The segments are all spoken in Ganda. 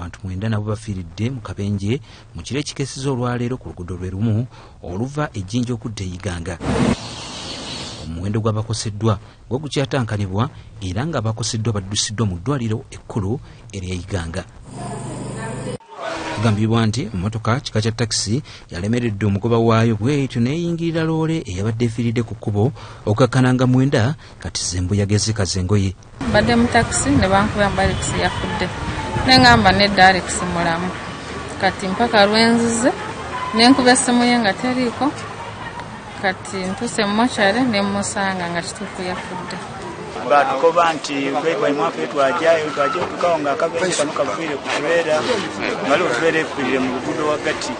Abantu 9 nabo bafiiridde mu kabenje mu kiro ekikeesezza olwaleero ku luguudo lwe lumu oluva e Jjinja okudda e Iganga. Omuwendo gw'abakoseddwa gwo gukyatankanibwa era ng'abakoseddwa baddusiddwa mu ddwaliro ekkulu erya Iganga. Kigambibwa nti emmotoka kika kya takisi yalemeredde omugoba waayo bw'etyo n'eyingirira loole eyabadde efiiridde ku kkubo okukakkana nga 9 kati zembuyaga ezikaza engoye. Mbadde mu takisi ne bankubira mbu Alex yafudde, ne ŋŋamba nedda Alex mulamu. Kati mpaka lwenzize ne nkuba essimu ye nga teriiko, kati ntuuse mu mokyale ne mmusanga nga kituufu yafudde. Batukoba nti bwe twajjayo twajja otukawo nga akabenje kano kafiire ku tubeera nga liwo tubeera efiirire mu luguudo wagati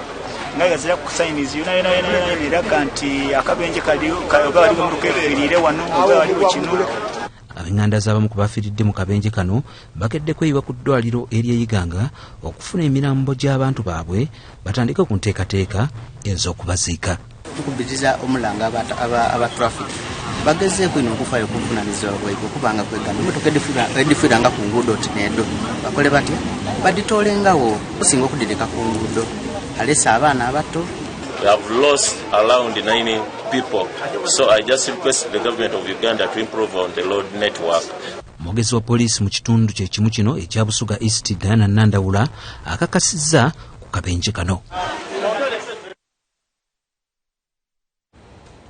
nga gazira ku sayinizi yona yona yona yona eraga nti akabenje kali oba waliwo emmotoka efiirire wano oba waliwo kino. Ab'enganda z'abamu ku bafiiridde mu kabenje kano bakedde kweyiwa ku ddwaliro ery'e Iganga okufuna emirambo gy'abantu baabwe batandike ku nteekateeka ez'okubaziika. Tukubiriza omulanga aba traffic bagezeeko ino okufaayo okuvunaanyizibwa bwaibwe okubanga kwegamba emmotoka edifiiranga ku nguudo oti needo bakole batya baditoolengawo okusinga okudireka ku nguudo alese abaana abato. We have lost around 9 people, so I just request the government of Uganda to improve on the road network. Omwogezi wa poliisi mu kitundu kye kimu kino ekya Busoga East, Diana Nandawula, akakasizza ku kabenje kano.